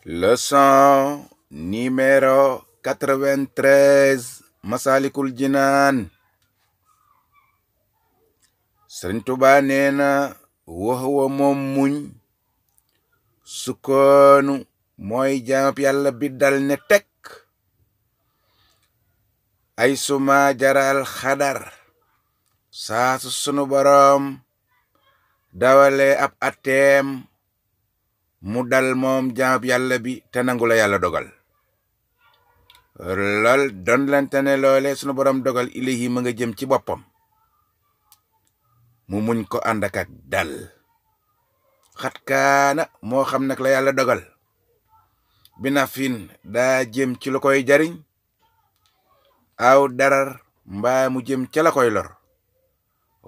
Leçon numéro 93 Masalikul Jinaan. Sëriñ Tuubaa nee na waxwa moom muñ sukkoonu mooy jaamab yàlla bi dal ne tekk ay suma jaral xadar saasu sunu boroom dawale ab ateem mu dal moom jaamab yàlla bi te nangu la yàlla dogal lool doon lante ne loole sunu boroom dogal ilahi ma nga jëm ci boppam mu muñ ko ànd ak dal xat kaana moo xam nag la yàlla dogal bi nafin daa jëm ci lu koy jariñ aw darar mbaa mu jëm ca la koy lor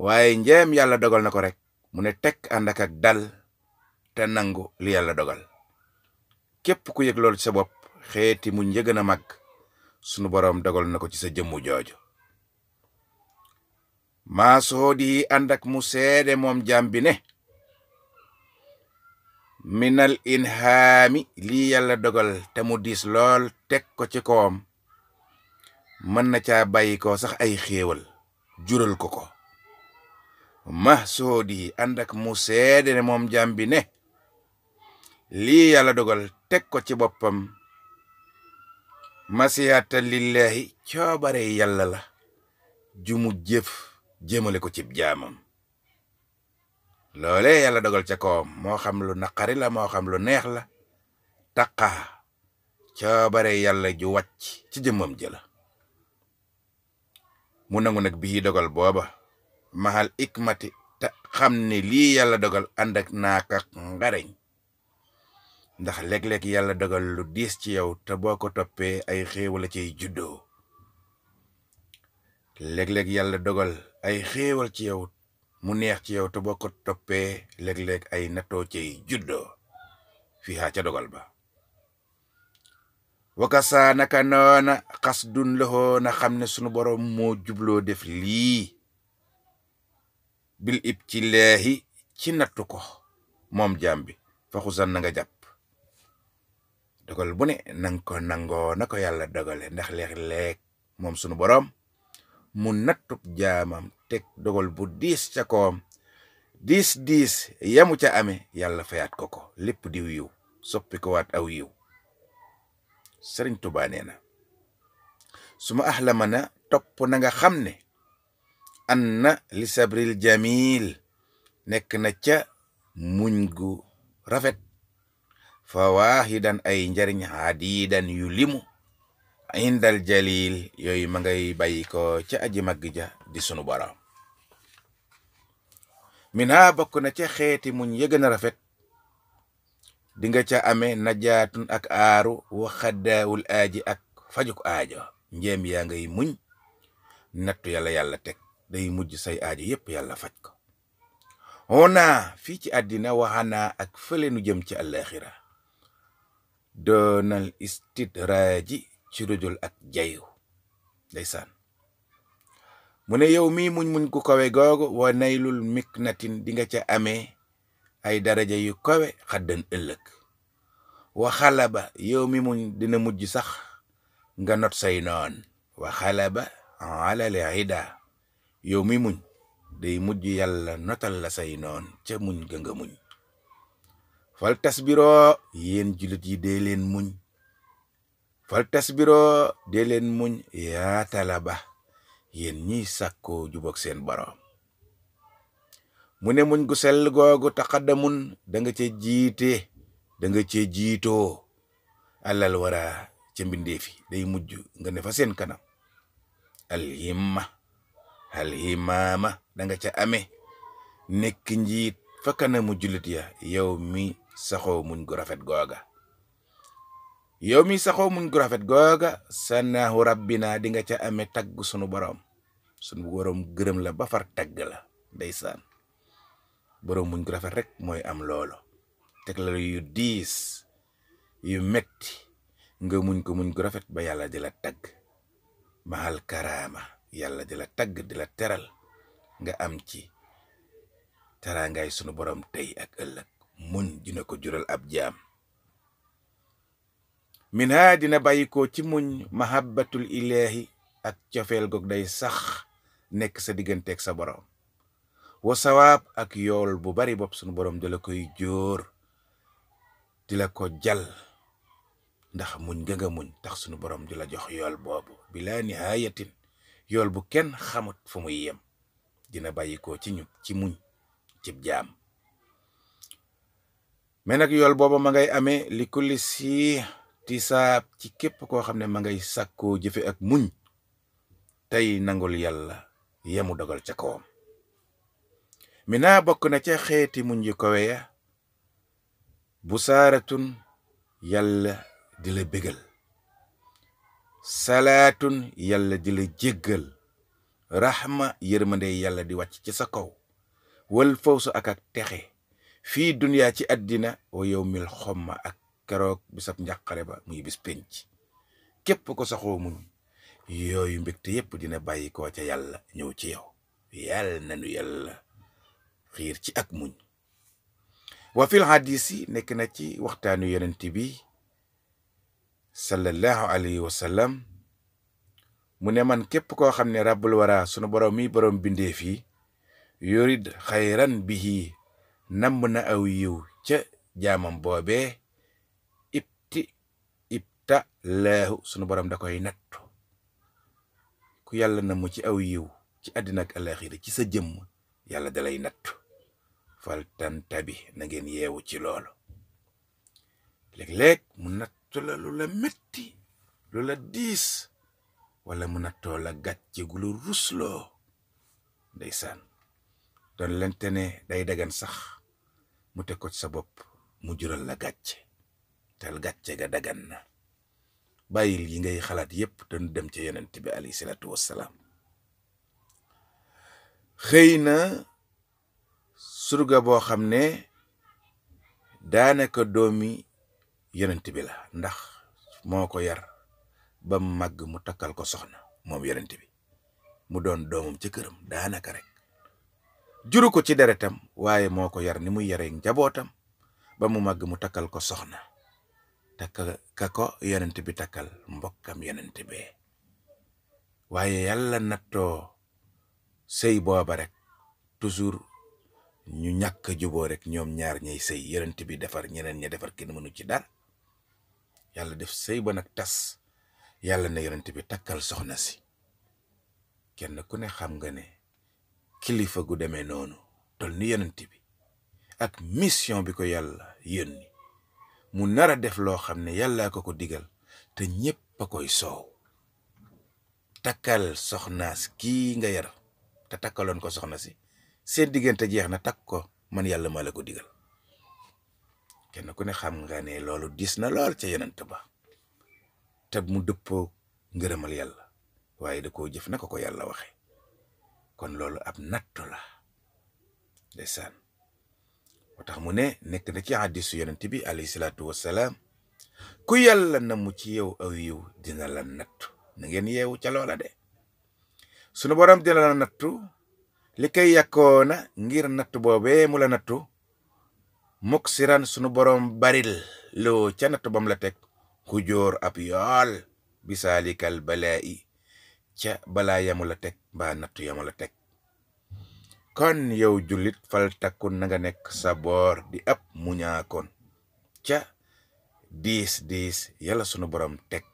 waaye njeem yàlla dogal na ko rek mu ne tekk ànd ak dal te nangu li yàlla dogal képp ku yëg loolu ci sa bopp xeeti muñ ya gën a mag sunu boroom dogal na ko ci sa jëmmu jooju maa soodi ànd ak mu seede moom jaam bi ne minal inhaami lii yàlla dogal te mu diis lool teg ko ci kawam mën na caa bàyyi ko sax ay xéewal jural ko ko ma soodi ànd ak mu seede ne moom jaam bi ne lii yàlla dogal teg ko ci boppam masiyata lillahi coobare yàlla la ju mu jëf jëmale ko cib jaamam loole yàlla dogal ca kawam moo xam lu naqari la moo xam lu neex la taqaa coobare yàlla ju wàcc ci jëmmam jëla mu nangu nag bii dogal booba mahal ikmati te xam ne lii yàlla dogal ànd ak naaka ngareñ ndax léeg-léeg yàlla dogal lu diis ci yow te boo ko toppee ay xéewal ciy juddoo léeg-léeg yàlla dogal ay xéewal ci yow mu neex ci yow te boo ko toppee léeg-léeg ay nattoo ciy juddoo fii ca dogal ba wakasa naka noona xas dun loxoo na xam ne sunu boroom moo jubloo def lii bil ib ci leexi ci nattu ko moom jaam bi fa xusan na nga jàpp dogal bu ne nang ko nangoo na ko yàlla dogale ndax léeg-léeg moom sunu boroom mu nattub jaamam teg dogal bu diis ca koom diis yamu ca amee yàlla fayaat ko ko lépp di yiw soppi ko waat aw yiw Sëriñ Tuubaa nee na suma axlama na topp na nga xam ne an na li sabril jamil nekk na ca muñ gu rafet fa waaxidan ay njariñ hadidan yu limu indal jalil yooyu ma ngay bàyyi ko ca aji màgg ja di sunu boroom min ha bokk na ca xeeti muñ ya gën a rafet di nga ca amee najaatun ak aaru wa xaddaawul aaji ak fajuk aajo njéem yaa ngay muñ nattu yàlla teg day mujj say aajo yépp yàlla faj ko ona fii ci àddina waxanaa ak fële nu jëm ci àllaaxira doonal istidraaji ci rujul ak jayu ndeysaan mu ne yow mi muñ ku kawe googu wa naylul miknatin di nga ca amee ay daraja yu kawe xaddan ëllëg wa xalaba yow mi muñ dina mujj sax nga not say noon wa xalaba alal ida yow mi muñ day mujj yàlla notal la say noon ca muñ ga nga muñ fal tasbiroo yéen julit yi dee leen muñ fal tasbiroo dee leen muñ yaa talaba yéen ñiy sàkkoo jubóog seen boroom mu ne muñ gu sell googu taqaddamun da nga ca jiite da nga ca jiitoo alal wara ca mbindeefi day mujj nga ne fa seen kanam alhimaama da nga ca amee nekk njiit fa kanamu jullit ya yow mi saxoo muñ gu rafet googa sanaahu rabbina di nga ca amee tagg sunu boroom gërëm la ba far tagg la ndeysaan boroom muñ gu rafet rek mooy am loolo teg la yu diis yu metti nga muñ ko muñ gu rafet ba yàlla di la tagg mahal karaama yàlla di la tagg di la teral nga am ci teraangaay sunu boroom tey ak ëllëg muñ dina ko jural ab jaam min ha dina bàyyikoo ci muñ mahabbatul ilahi ak cofeel gog day sax nekk sa digganteeg sa borom wa sawaab ak yool bu bari bopp sunu borom di la koy jóor di la ko jal ndax muñ nga muñ tax sunu borom di la jox yool boobu bila nihayatin yool bu kenn xamut fu muy yem dina bàyyikoo ci muñ cib jaam mais nag yool boobu ma ngay amee li kulli si tisaab ci képp koo xam ne ma ngay sàkkoo jëfe ak muñ tey nangul yàlla yemu dogal ca kawam mina bokk na ca xeeti muñ yu kowe ya bu saaratun yàlla di la bégal salaatun yàlla di la jéggal rahma yërmande yàlla di wàcc ci sa kaw wal fawsu ak texe fii duniyaa ci àddina wa yawmil xomma ak keroog bisab njàqare ba muy bis penc képp ko saxoo muñ yooyu mbégte yépp dina bàyyi koo ca yàlla ñëw ci yow yàlla nanu yàlla xiir ci ak muñ wa fil hadis yi nekk na ci waxtaanu yonent bi sallallahu alayhi wa sallam mu ne man képp koo xam ne rabbul wara sunu borom mi borom bindeef yi yurid xayran bihi namm na aw yiw ca jaamam boobee ibta laahu sunu borom da koy nattu ku yàlla namm ci aw yiw ci àddina ak alaxira ci sa jëmm yàlla dalay nattu fal tantabi na ngeen yeewu ci loolu léeg-léeg mu nattu la lu la metti lu la diis wala mu nattoo la gàcce gu la rusloo ndeysaan doon lente ne day dagan sax mu teg ko ci sa bopp mu jural la gàcce tel gàcce ga dagan na bàyyil yi ngay xalaat yépp te nu dem ca yonent bi alayhi salaatu wassalaam xëy na surga boo xam ne daanaka doomi yonent bi la ndax moo ko yar ba màgg mu takkal ko soxna moom yonent bi mu doon doomam ci këram daanaka rek juru ko ci deretam waaye moo ko yar ni muy yare njabootam ba mu màgg mu takkal ko soxna ka ko yonent bi takkal mbokkam yonent bee waaye yàlla nattoo sëy booba rek toujours ñu ñàkk juboo rek ñoom ñaar ñay sëy yonent bi defar ñeneen ña defar kenn mënu ci dara yàlla def sëy ba nag tas yàlla na yonent bi takkal soxna si kenn ku ne xam nga ne kilifa gu demee noonu tol ni yonent bi ak mission bi ko yàlla yónni mu nar a def loo xam ne yàlla ko digal te ñépp a koy soow takkal soxnaas kii nga yar te takkaloon ko soxna si seen diggante jeex na takk ko man yàlla maa la ko digal kenn ku ne xam nga ne loolu dis na lool ca yonent ba te mu dëppoo ngërëmal yàlla waaye da koo jëf na ko yàlla waxe kon loolu ab nattu la ndeysaan moo tax mu ne nekk na ci hadisu yonent bi alayhi salaatu wassalaam ku yàlla na mu ci yow aw yiw dina la nattu na ngeen yeewu ca loola de sunu borom dina la nattu li kay yàkkoona ngir nattu boobee mu la nattu muksiran sunu borom baril loo ca nattu bam la teg ku jóor ab yool bisaalikal balaa'i ca balaa yamu la teg mbaa nattu yamu la teg kon yow jullit fal takkun na nga nekk sa boor di ab muñaakoon ca diis yàlla sunu borom teg